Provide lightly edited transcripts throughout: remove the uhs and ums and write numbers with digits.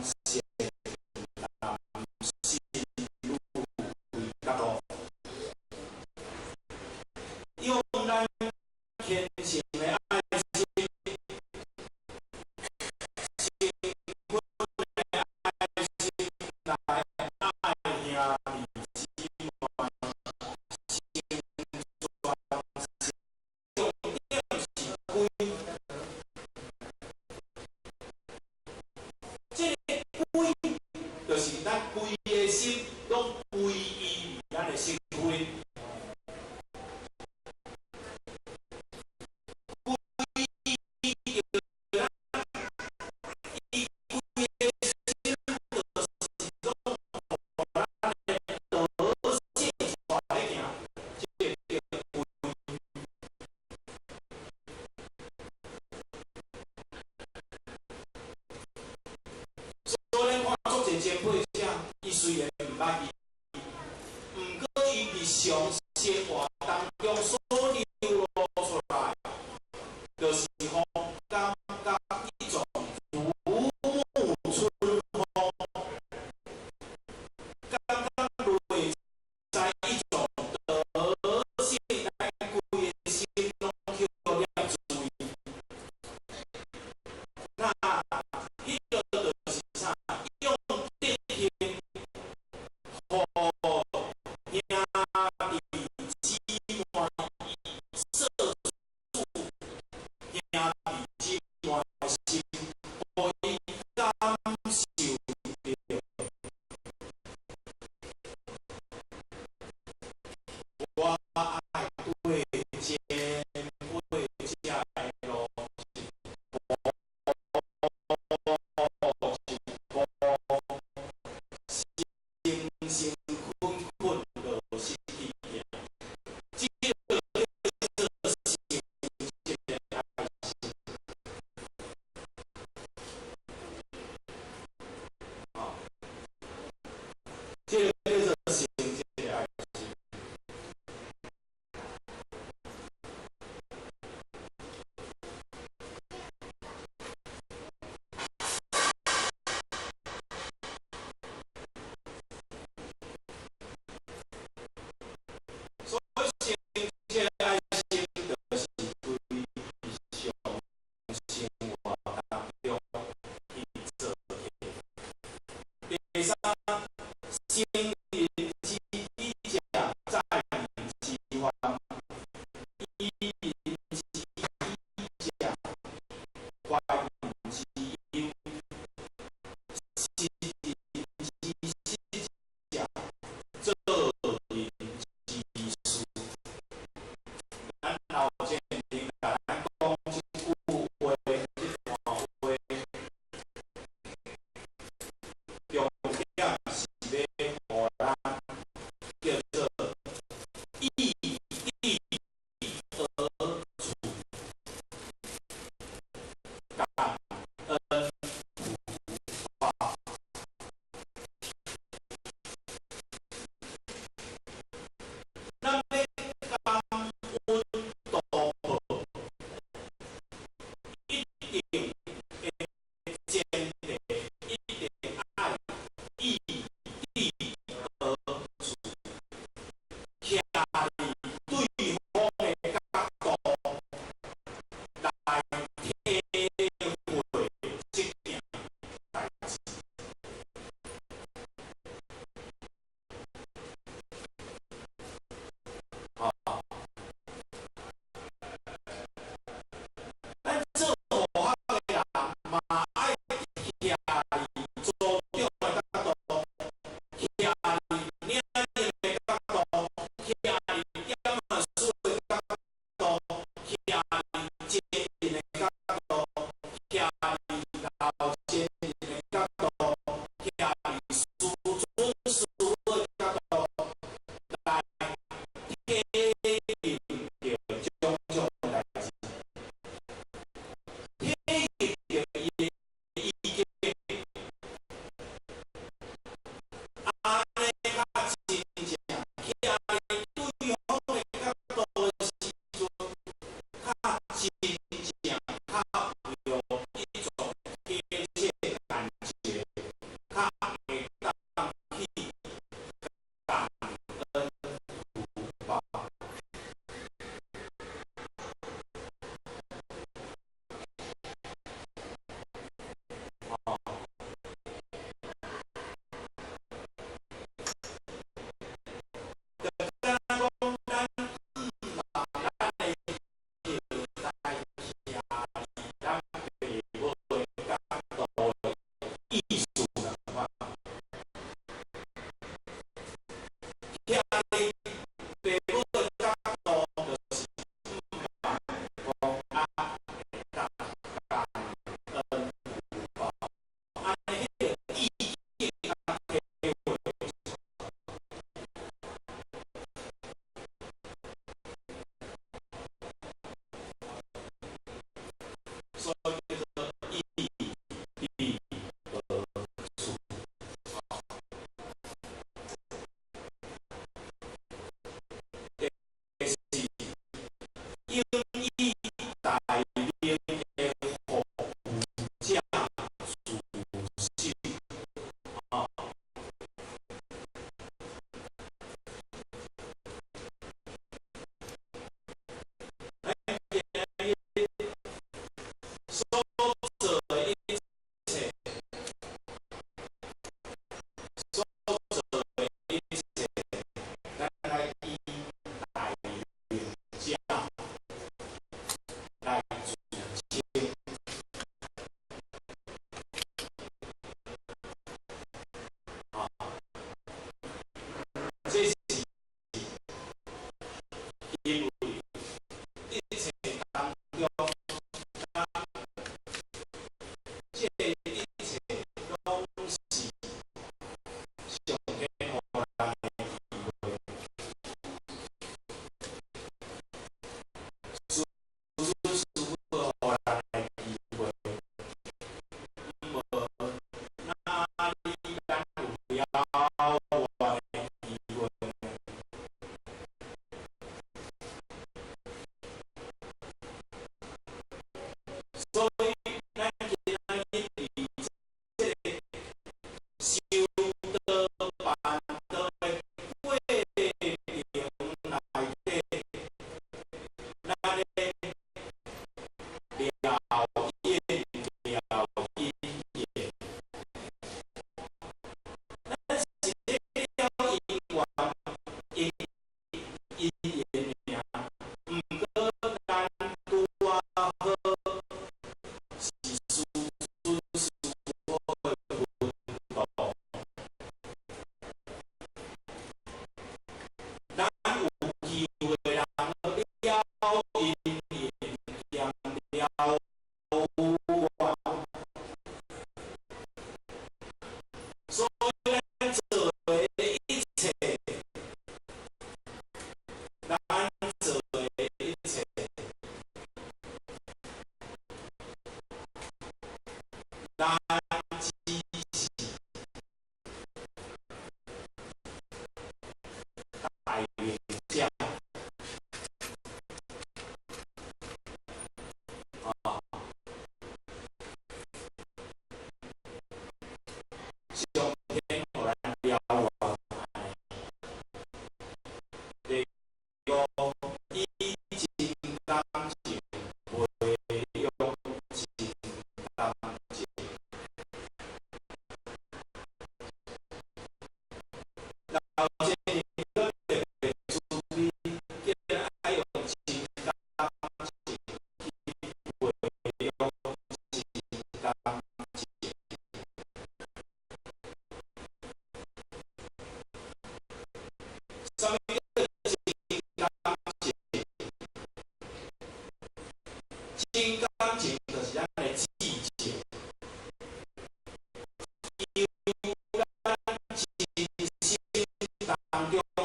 善男信女規角度，用咱虔誠的愛心、誠懇的愛心來愛兄弟姊妹，成全重點是歸。這個歸就是咱規个心攏歸依咱的身份，歸依咱伊規个心就是攏予咱的德性帶咧行，這個叫歸。所以咱看足濟前輩者，伊雖然毋捌伊，毋過伊日常生活當中所流露出來，就是予感覺一種如沐春風，感覺內在一種德性，咱規个心攏去予捏住。那彼個就是啥？用德行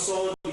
所